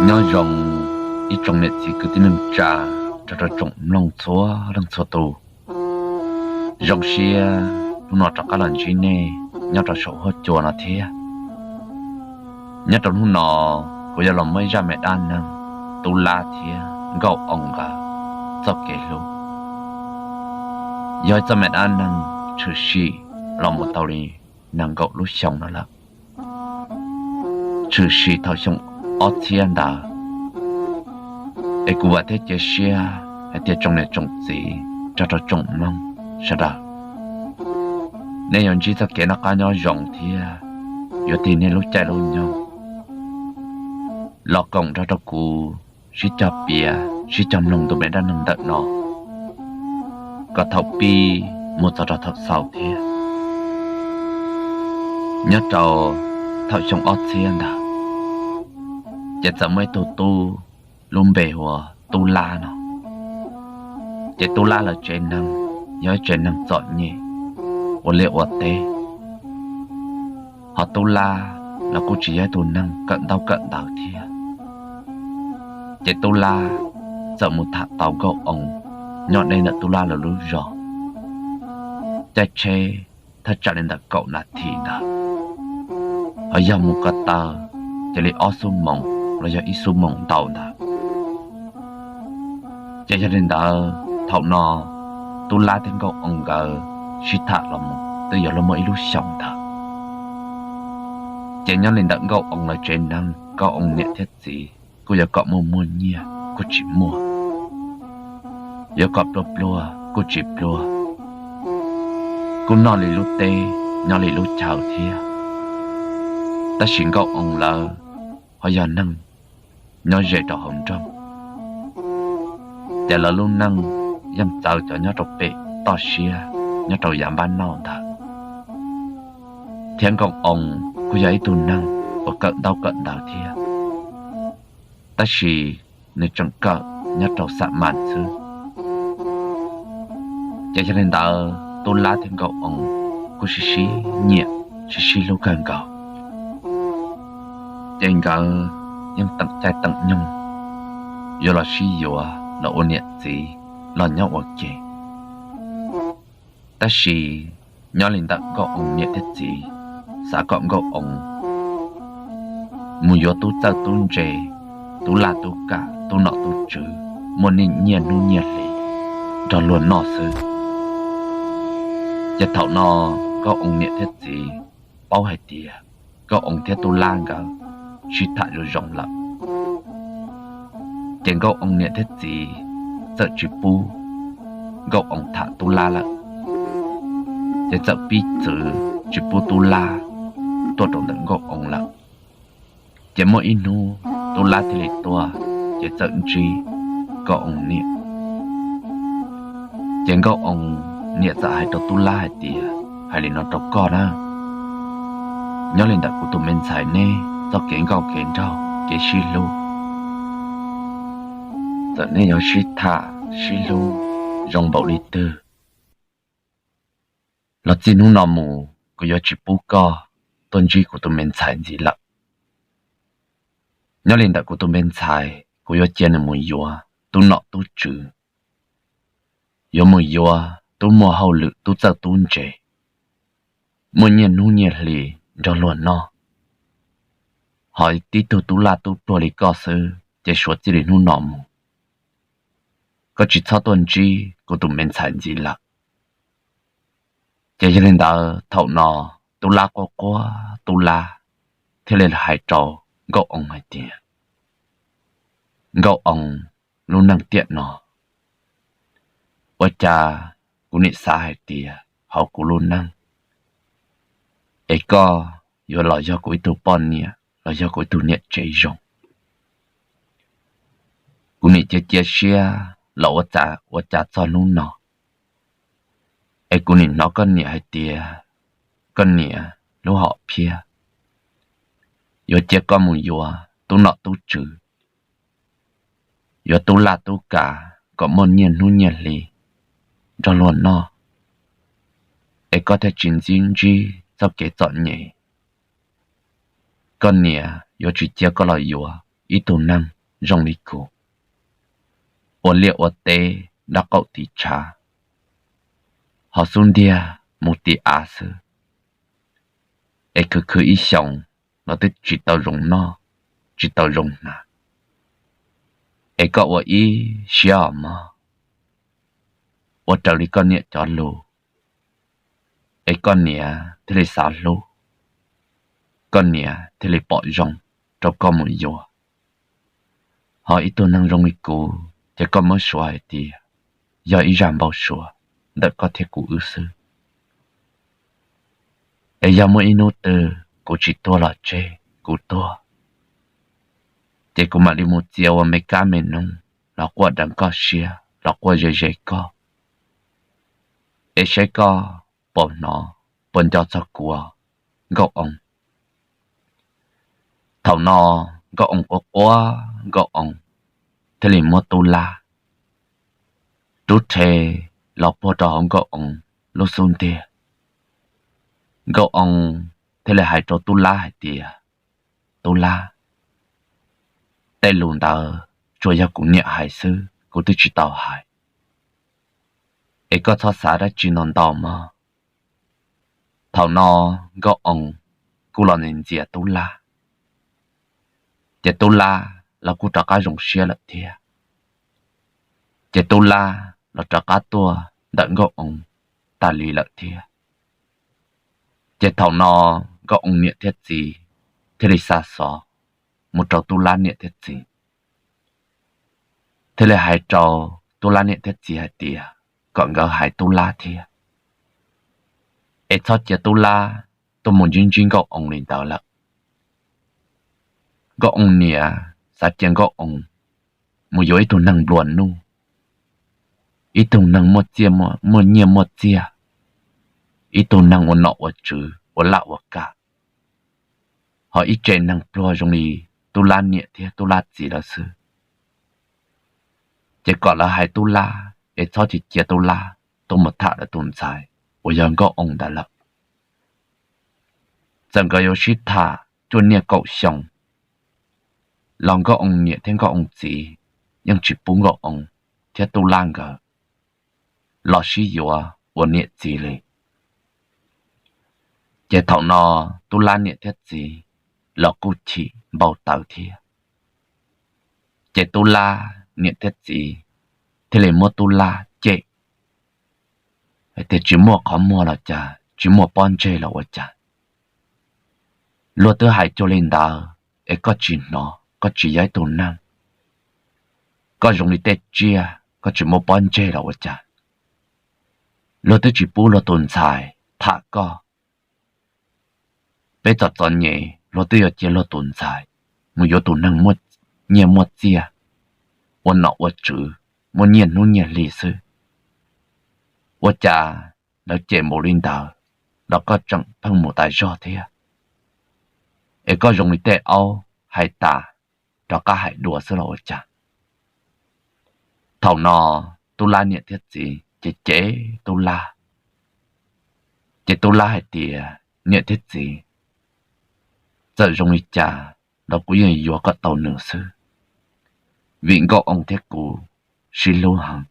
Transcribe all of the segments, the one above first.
Nyob zoo ib tsoom niam txiv kwv tij neej tsa, rau rau tsoom mloog txhua leej txhua tus. Zoo siab hnub no rov qab los ntsib nej nyob rau saum huab cua no thiab. Nyob rau hnub no, kuv yuav los muab ib zaj me dab neeg Tub Lab thiab Nkauj Oo nkawd txoj kev hlub. Yog ib txoj me dab neeg tshwm sim los mus tau li nees nkaum lub xyoo no lawm. Tshwm sim thaum xyoo ob txhiab ntawd, es kuv vam thiab cia siab hais tias tsoom niam tsoom txiv, rau rau tsoom mloog sawv daws, nej yuav ntsib txoj kev noj qab nyob zoo thiab yuav tig nej lub caij lub nyoog los koom nrog rau kuv sib cog piav sib cog mloog tus me dab neeg ntawm no, kom thaum pib mus txog rau thaum xaus thiab. Nyob rau thaum xyoo ob txhiab ntawd, ces txawm muaj ib tug tub lub npe hu ua Tub Lab no. Ces Tub Lab lawv tsev neeg yog ib tsev neeg txom nyem ua liaj ua teb. Ho Tub Lab los kuj tsis yog ib tug neeg kawm ntaub kawm ntawv thiab. Ces Tub Lab txawm mus tham tau Nkauj Oo nyob deb ntawm Tub Lab lawv lub zos, caij tsheb thaj tsam li ntawm kaum nas this ntawd, ho yog mus ko taw cia li ob xuab moos los yog ib xuab moos ntau ntawd. Ces yog li ntawd thaum no Tub Lab thiab Nkauj Oo nkawd sib tham los mus twb yuav luag muaj ib lub xyoos ntawd. Ces nyob li ntawm Nkauj Oo lawv tsev neeg, Nkauj Oo niam thiab txiv kuj yuav kom muaj muaj nyiaj kuj tsis muaj, yuav kom pluag pluag kuj tsis pluag, kuj noj li lub teb nyob li lub chaw thiab. Tab sis Nkauj Oo lawv ho yog neeg nyob ze rau hauv nroog, ces lawv lub neej yeej txawv cov nyob rau pem toj siab nyob rau yav npab nauj ntawd. Thiab Nkauj Oo kuj yog ib tug neeg uas kawm ntaub kawm ntawv thiab, tab sis nws tseem kawm nyob rau xam mas xwb. Ces yog li ntawd Tub Lab thiab Nkauj Oo kuj sib sib nyiam sib sib hlub kawg nkaus. Ces nkawd yeej teem caij teem nyoog yuav los sib yuav los ua niam txiv los nyob ua ke. Tab sis nyob li ntawm Nkauj Oo niam thiab txiv xav kom Nkauj Oo mus yuav tub txawj tub ntse, tub laj tub kam, tub nom tub tswv, muaj nyiaj hnub nyiaj hli nrog luag noj xwb. Ces thaum no Nkauj Oo niam thiab txiv paub hais tias Nkauj Oo thiab Tub Lab nkawd sib tham zoo zoo lawm, ces Nkauj Oo niam thiab txiv txawm tsis pub Nkauj Oo tham Tub Lab lawm, ces txawm pib txwv tsis pub Tub Lab tuaj rau ntawm Nkauj Oo lawm. Ces muaj ib hnub Tub Lab thiaj li tuaj, ces txawm ntsib Nkauj Oo niam. Ces Nkauj Oo niam txawm hais rau Tub Lab hais tias, hais li no rau koj na, nyob li ntawm kuv tus me ntxhais neb txoj kev nkauj kev nraug kev sib hlub, txawm neb yuav sib tham sib hlub zoo npaum li twg los txij hnub no mus kuv yuav tsis pub koj tuaj ntsib kuv tus me ntxhais ntxiv lawm. Nyob li ntawm kuv tus me ntxhais kuv yuav cia nws mus yuav tub nom tub tswv, yuav mus yuav tub muaj hauj lwm tub txawj tub ntse, muaj nyiaj hnub nyiaj hli nrog luag noj. Ho tib tug tub laj tub pluag li koj xwb ces suav txij li hnub no mus koj tsis txhob tuaj ntsib kuv tus me ntxhais ntxiv lawm. Ces yog li ntawd thaum no Tub Lab quaj quaj, Tub Lab thiaj li hais rau Nkauj Oo hais tias, Nkauj Oo, lub neej tiam no ua cas kuv nim xav hais tias hauv kuv lub neej es koj yuav los yog kuv ib tug poj niam los yog kuv ib tug niam tsev zoo. Kuv nim cia cia siab los ua cas txog hnub no es kuv nim hnov koj niam hais tias koj niam lub hom phiaj yuav cia koj mus yuav tub nom tub tswv, yuav tub laj tub kam kom muaj nyiaj hnub nyiaj hli nrog luag noj, es koj thiaj tsis ntsib ntsib txoj kev txom nyem. Koj niam yuav tsis cia koj los yuav ib tug neeg zoo li kuv, ua liaj ua teb dab qaum tiv tshav, ho xub ntiag mus tim av xwb, es khwv khwv ib xyoos los twb tsis tau zoo noj, tsis tau zoo hnav. Es koj ua ib siab os mog, ua raws li koj niam cov lus, es koj niam thiaj li xav hlub, koj niam thiaj li pom zoo rau koj mus yuav. Ho ib tug neeg zoo li kuv ces koj muab suav hais tias yog ib zaj npau suav ntawm koj thiab kuv wb xwb. Es yog muaj ib hnub twg kuv tsis tuag los tseg, kuv tuag, ces kuv mam li mus txias ua me kab me noog los quaj deev koj siab, los quaj ze ze koj, es saib koj puas hnov, puas nco txog kuv, Nkauj Oo. Thaum no Nkauj Oo quaj quaj, Nkauj Oo thiaj li muab tub lab rub rhe los puag rau hauv Nkauj Oo lub xub ntiag. Nkauj Oo thiaj li hais rau tub lab hais tias, tub lab, tej lus ntawd tsuas yog kuv niam hais xwb, kuv twb tsis tau hais, es koj txhob xav dab tsi ntau ntau mog. Thaum no Nkauj Oo kuj los ntxias tub lab, ces tub lab los kuj rov qab zoo siab lawm thiab. Ces tub lab los rov qab tuaj ntawm Nkauj Oo tas li lawm thiab. Ces thaum no Nkauj Oo niam thiab txiv thiaj li xa xov mus rau tub lab niam thiab txiv, thiaj li hais rau tub lab niam thiab txiv hais tias kom nkawd hais tub lab thiab, es txhob cia tub lab tuaj mus ntsib ntsib Nkauj Oo li ntawd lawm. Nkauj Oo niam xav cia Nkauj Oo mus yuav ib tug neeg nplua nuj, ib tug neeg muaj nyiaj muaj txiaj, ib tug neeg ua nom ua tswv ua laj ua kam, ho ib tse neeg pluag zoo li tub lab niam thiab tub lab txiv lawv xwb. Ces kom lawv hais tub lab es txhob cia tub lab tuaj mus tham lawv tus ntxhais uas yog Nkauj Oo ntawd lawm. Txawm nkawd yuav sib tham cuaj niaj kaum xyoo los Nkauj Oo niam thiab Nkauj Oo txiv yeej tsis pub Nkauj Oo thiab tub lab nkawd los sib yuav ua niam txiv li. Ces thaum no tub lab niam thiab txiv los kuj chim npau taws thiab. Ces tub lab niam thiab txiv thiaj li muab tub lab cem hais tias tsis muaj qhov muag los cas, tsis muaj pob ntseg los ua cas. Luag twb hais cuag li ntawd es koj tsis hnov, koj tsis yog ib tug neeg, koj zoo li tej tsiaj, koj tsis muaj pob ntseg los ua cas. Luag twb tsis pub luag tus ntxhais tham koj, peb txom txom nyem luag twb yuav cia luag tus ntxhais mus yuav tus neeg muaj nyiaj muaj txiaj, ua nom ua tswv, muaj nyiaj hnub nyiaj hli xwb. Ua cas lawv cem npaum li ntawd los koj tseem pheej mus tas zog thiab? Es koj zoo li tej aub hais tas rov qab hais dua xwb los ua cas? Thaum no tub lab niam thiab txiv ces cem tub lab, ces tub lab hais tias niam thiab txiv, txawm zoo li cas los kuv yeej yuav kom tau nws xwb, vim Nkauj Oo thiab kuv sib hlub heev,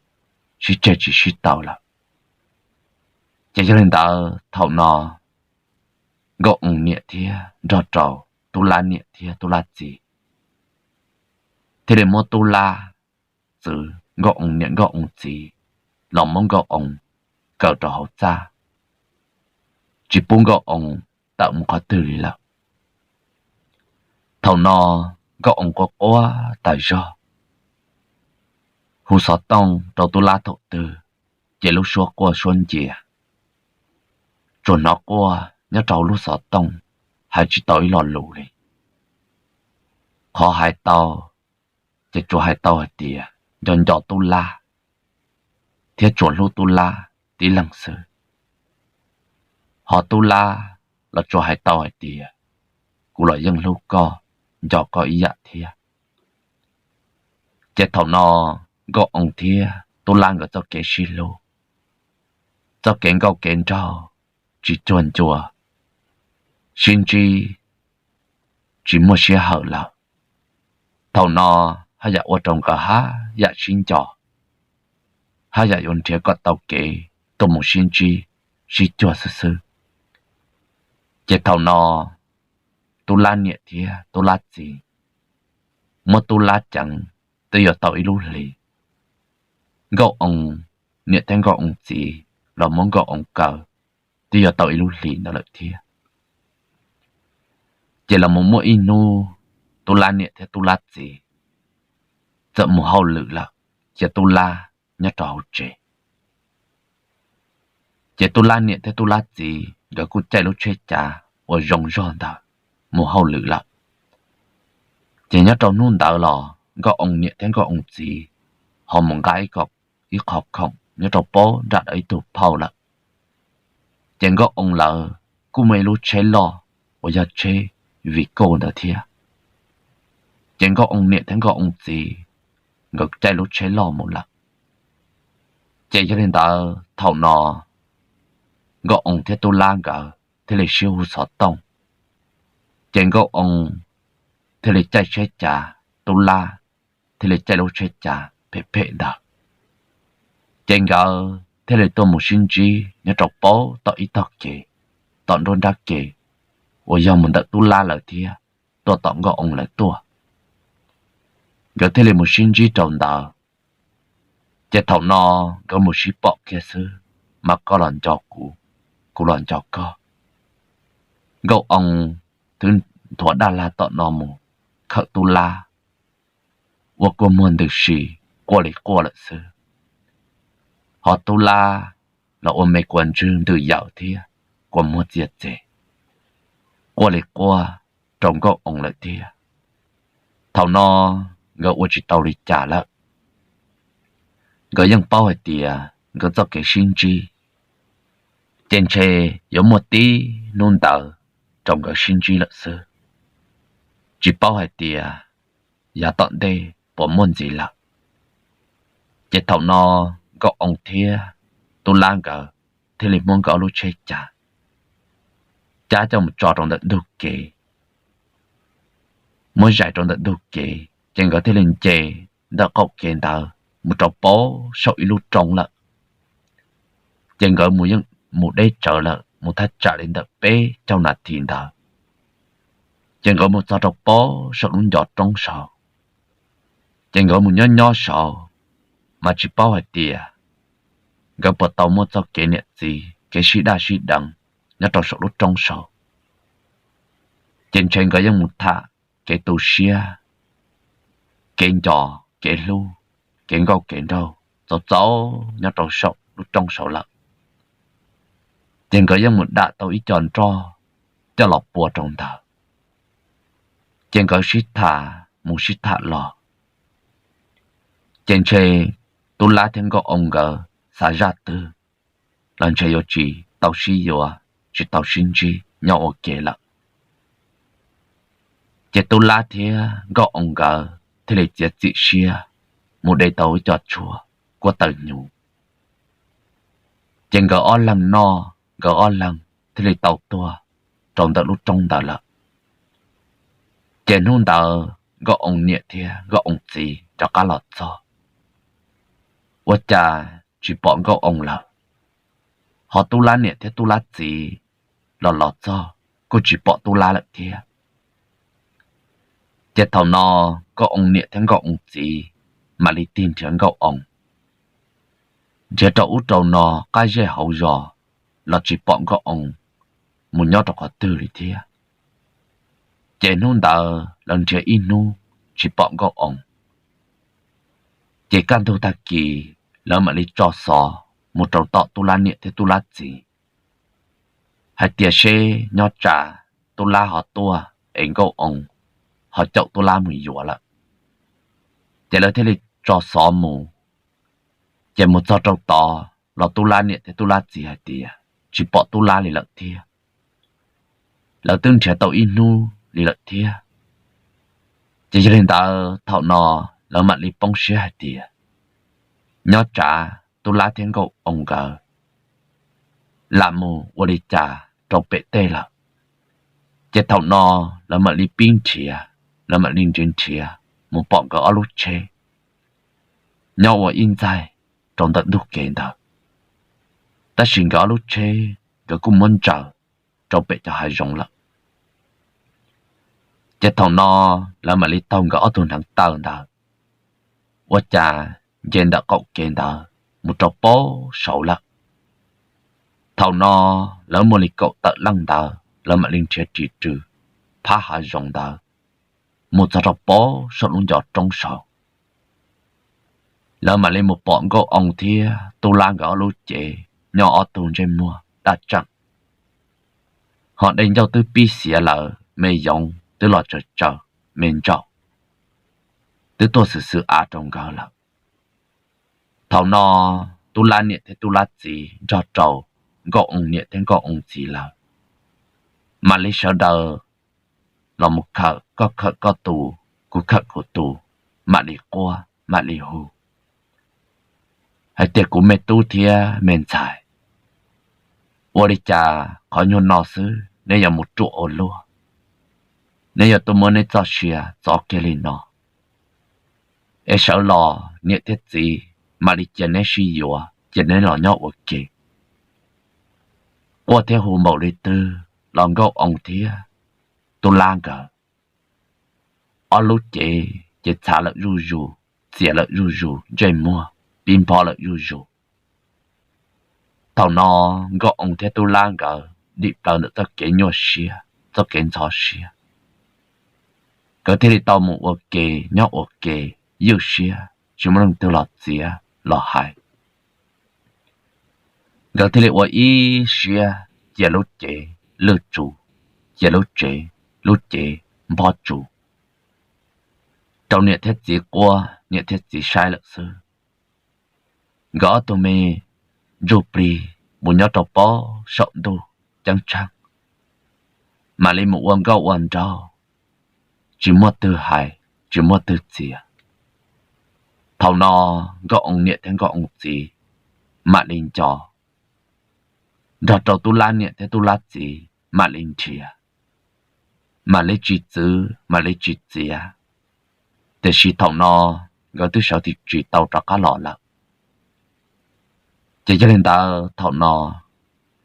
sib tseg tsis sib tau lawm. Ces yog li ntawd thaum no Nkauj Oo niam thiab nrog rau tub lab niam thiab tub lab txiv thiaj li muab tub lab txwv Nkauj Oo niam Nkauj Oo txiv los muab Nkauj Oo kaw rau hauv txaj, tsis pub Nkauj Oo tawm mus qhov twg li lawm. Thaum no Nkauj Oo quaj quaj tas zog, hu xov tooj rau tub lab thaum twg ces lub suab quaj suab ncia, tsuas hnov quaj nyob rau hauv lub xov tooj, hais tsis tau ib lo lus li. Qhov hais tau ces tsuas hais tau hais tias nco nco tub lab thiab tsuas hlub tub lab tib leeg xwb. Ho tub lab los tsuas hais tau hais tias kuv los yeej hlub koj, nco koj ib yam thiab. Ces thaum no Nkauj Oo thiab tub lab nkawd txoj kev sib hlub, txoj kev nkauj kev nraug tsis cuag ncua, sib ntsib tsis muaj sij hawm lawm. Thaum no haj yam ua rau nkawd haj yam sib nco, haj yam yuav nrhiav kom tau kev tuaj mus sib ntsib sib cuag xwb xwb. Ces thaum no Tub Lab niam thiab Tub Lab txiv muab Tub Lab ceev twb yuav tau ib lub hlis. Nkauj Oo niam thiab Nkauj Oo txiv los muab Nkauj Oo kaw twb yuav tau ib lub hlis ntawd lawm thiab. Ces los mus muaj ib hnub Tub Lab niam thiab Tub Lab txiv txawm mus hauj lwm lawm, cia Tub Lab nyob rau hauv tsev. Ces Tub Lab niam thiab Tub Lab txiv nkawd kuj caij lub tsheb cav uas zoo zog ntawd mus hauj lwm lawm. Ces nyob rau hnub ntawd los Nkauj Oo niam thiab Nkauj Oo txiv ho mus nqa ib qho khoom nyob rau pab nram ib tug phauj lawm. Ces Nkauj Oo lawv kuj muaj ib lub tsheb loj uas yog tsheb Vigo ntawd thiab. Ces Nkauj Oo niam thiab Nkauj Oo txiv nkawd caij lub tsheb loj mus lawm. Ces yog li ntawd thaum no Nkauj Oo thiab Tub Lab nkawd thiaj li sib hu xov tooj. Ces Nkauj Oo thiaj li caij tsheb cav, Tub Lab thiaj li caij lub tsheb cav phem phem ntawd. Ces nkawd thiaj li tuaj mus sib ntsib nyob rau pab tom ib tog kev, tom nruab nrab kev uas yog mus ntawm Tub Lab lawv thiab tuaj tom Nkauj Oo lawv tuaj. Nkawd thiaj li mus sib ntsib rau ntawd. Ces thaum no nkawd mus sib pom kiag xwb, mas koj los nco kuv, kuv los nco koj. Nkauj Oo twb nthuav daj lag tom no mus khawm Tub Lab, ua kua muag ntws si, quaj li quaj lawm xwb. Ho Tub Lab los ua me kua ntswg ntws yawm thiab kua muag txias txes, quaj li quaj rau Nkauj Oo lawm thiab. Thaum no nkawd ua tsis tau li cas lawm. Nkawd yeej paub hais tias nkawd txoj kev sib ntsib ces ntshe yuav muaj tib hnub ntawd rau nkawd sib ntsib lawm xwb, tsis paub hais tias yav tom ntej puas muaj ntxiv lawm. Ces thaum no Nkauj Oo thiab Tub Lab nkawd thiaj li muab nkawd lub tsheb cav, cav coj mus tso rau ntawm ntug kev, muab zais rau ntawm ntug kev, ces nkawd thiaj li nce ntawm qaum kev ntawd mus rau pab saum ib lub roob lawm. Ces nkawd mus yeej mus deb tsawv lawm, mus thaj tsam li ntawm peb caug nas this ntawd, ces nkawd mus txog rau pab saum lub ncov roob saud. Ces nkawd mus nyob nyob saud, mas tsis paub hais tias nkawd puas tau muaj txoj kev niam txiv kev sib daj sib deev nyob rau saum lub roob saud. Ces ntshe nkawd yeej mus tham kev tu siab, kev nco, kev hlub, kev nkauj kev nraug txaus txaus nyob rau saum lub roob saud lawm. Ces nkawd yeej mus dam tau ib co nroj coj los pua rau ntawd. Ces nkawd sib tham mus sib tham los, ces ntshe Tub Lab thiab Nkauj Oo nkawd xav zaj twg los ntshe yuav tsis tau sib yuav, tsis tau sib ntsib nyob ua ke lawm. Ces Tub Lab thiab Nkauj Oo nkawd thiaj li txiav txim siab mus de tau ib co tshuaj kuaj taw hnyuv. Ces nkawd ob leeg noj, nkawd ob leeg thiaj li tau tuag rau ntawm lub roob ntawd lawm. Ces hnub ntawd Nkauj Oo niam thiab Nkauj Oo txiv rov qab los txog, ua cas tsis pom Nkauj Oo lawm. Ho Tub Lab niam thiab Tub Lab txiv los los txog kuj tsis pom Tub Lab lawm thiab. Ces thaum no Nkauj Oo niam thiab Nkauj Oo txiv mam li tig nrhiav Nkauj Oo, nrhiav rau ub rau no qab zej hauv zos los tsis pom Nkauj Oo mus nyob rau qhov twg li thiab. Ces hnub ntawd lawv nrhiav ib hnub tsis pom Nkauj Oo. Ces kaj ntug tag kis lawv mam li tso xov mus rau tom Tub Lab niam thiab Tub Lab txiv hais tias seb nyob tsam Tub Lab ho tuaj es Nkauj Oo ho caum Tub Lab mus yuav lawm. Ces lawv thiaj li tso xov mus. Ces mus txog rau tod los Tub Lab niam thiab Tub Lab txiv hais tias tsis pom Tub Lab li lawm thiab. Lawv twb nrhiav tau ib hnub li lawm thiab. Ces yog li ntawd thaum no lawv mam li poob siab hais tias nyob tsam Tub Lab thiab Nkauj Oo nkawd lam mus ua li cas rau pem tej lawm. Ces thaum no lawv mam li pib nrhiav, lawv mam li nrhiav nrhiav mus pom nkawd ob lub tsheb nyob ua ib ntxaig rau ntawm ntug kev ntawd, tab sis nkawd ob lub tsheb nkawd kuj muab ntsaws rau pem cov hav zoov lawm. Ces thaum no lawv mam li taug nkawd ob tug hneev taw ntawd, ua cas nce ntawm qaum kev ntawd mus rau pab saud lawm. Thaum no lawv muaj li kaum tawm leej ntawd lawv mam li nrhiav ris rws phab hav zoov ntawd mus txog rau pab saum lub ncov roob saud. Lawv mam li mus pom Nkauj Oo thiab Tub Lab nkawd ob lub cev nyob ob tug ntsej muag daj tseem, ho dej ncauj twb pib xiav lawm, me yoov twb los tsaws tsaws me ntsaum, twb tuaj xwm xwm av rau nkawd lawm. Thaum no Tub Lab niam thiab Tub Lab txiv nrog rau Nkauj Oo niam thiab Nkauj Oo txiv lawv mam li sawv daws los mus khawm, koj khawm koj tus, kuv khawm kuv tus, mam li quaj mam li hu hais tias, kuv me tub thiab me ntxhais, ua li cas qhov nyuag no xwb neb yuav mus ruam ua luaj, neb yuav tuaj muab neb txoj sia txov kiag li no, es sawv los niam thiab txiv mam li cia neb sib yuav, cia neb los nyob ua ke. Quaj thiab hu npaum li twg los Nkauj Oo thiab Tub Lab nkawd ob lub cev ces txhav lawm zuj zus, txias lawm zuj zus, ntsej muag pib npho lawm zuj zus. Thaum no Nkauj Oo thiab Tub Lab nkawd dim plaws ntawm txoj kev nyuaj siab, txoj kev ntxhov siab, nkawd thiaj li tau mus ua ke, nyob ua ke ywj siab, tsis muaj leej twg los txiav los hais. Nkawd thiaj li ua ib siab cia lub cev lwj tsuv, cia lub tsev, lub cev npho tsuv rau niam thiab txiv quaj niam thiab txiv saib lawm xwb. Nkawd ob tug me ntsuj plig mus nyob rau pab saum ntuj ceeb tsheej, mam li mus ua nkauj ua nraug, tsis muaj twg hais, tsis muaj twg txiav. Thaum no Nkauj Oo niam thiab Nkauj Oo txiv mam li nco, nrog rau Tub Lab niam thiab Tub Lab txiv mam li nrhiav, mam li tsis txwv mam li tsis txiav, tiam sis thaum no nkawd twb sawv tsis tau rov qab los lawm. Ces yog li ntawd thaum no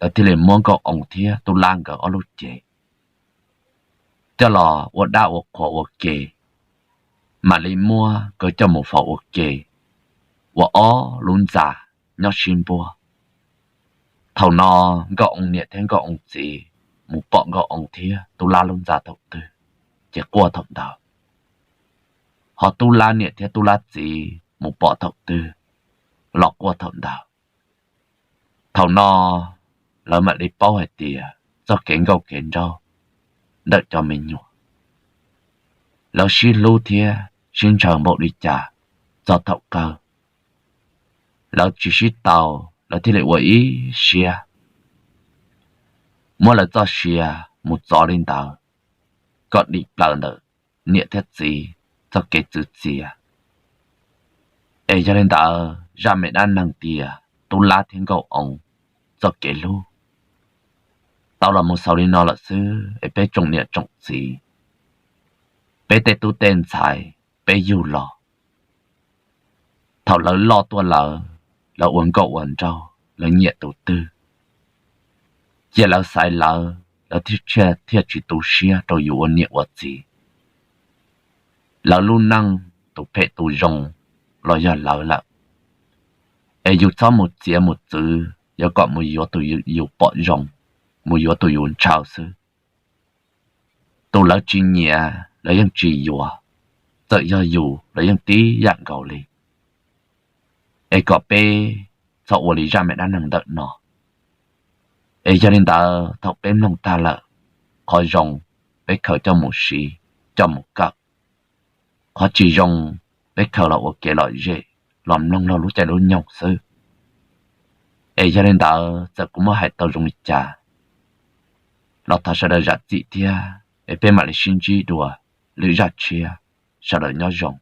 lawv thiaj li muab Nkauj Oo thiab Tub Lab nkawd ob lub cev coj los ua dab ua qhuas ua ke, mam li muab nkawd coj mus faus ua ke ua ob lub ntxa nyob sib npuab. Thaum no Nkauj Oo niam thiab Nkauj Oo txiv mus pom Nkauj Oo thiab Tub Lab lub ntxa thaum twg ces quaj thaum ntawd, ho Tub Lab niam thiab Tub Lab txiv mus pom thaum twg los quaj thaum ntawd. Thaum no lawv mam li paub hais tias txoj kev nkauj kev nraug ntawm cov me nyuam, lawv sib hlub thiab sib ntshaw npaum li cas txog thaum kawg, lawv tsis sib tau, lawv thiaj li ua ib siab muab lawv txoj sia mus txov li ntawd kom dim plaws ntawm niam thiab txiv txoj kev txwv txiav. Es yog li ntawd zaj me dab neeg tias Tub Lab thiab Nkauj Oo txoj kev hlub tau los mus xaus li no lawm xwb es peb tsoom niam tsoom txiv, peb tej tub tej ntxhais, peb yug los, thaum lawv loj tuaj lawm, lawv ua nkauj ua nraug, lawv nyiam tus twg, cia lawv xaiv lawv, lawv thiaj tsis tu siab rau yus ua niam ua txiv. Lawv lub neej tus phem tus zoo los yog lawv lawm, es yus txhob mus txiav mus txwv yuav kom mus yuav tus yus pom zoo, mus yuav tus yus ntshaw xwb. Tus lawv tsis nyiam lawv yeej tsis yuav, txawm yog yus los yeej tib yam nkaus li. Es kom peb txhob ua li zaj me dab neeg ntawm no. Es yog li ntawd thaum peb mloog tag lawm, qhov zoo peb khaws coj mus siv, coj mus kawm, qhov tsis zoo peb khaws los ua kev lom zem, los mloog laug lub caij lub nyoog xwb. Es yog li ntawd txawm kuv muab hais tau zoo li cas los thov sawv daws zam txim thiab, es peb mam li sib ntsib dua lwm zaj tshiab. Sawv daws nyob zoo.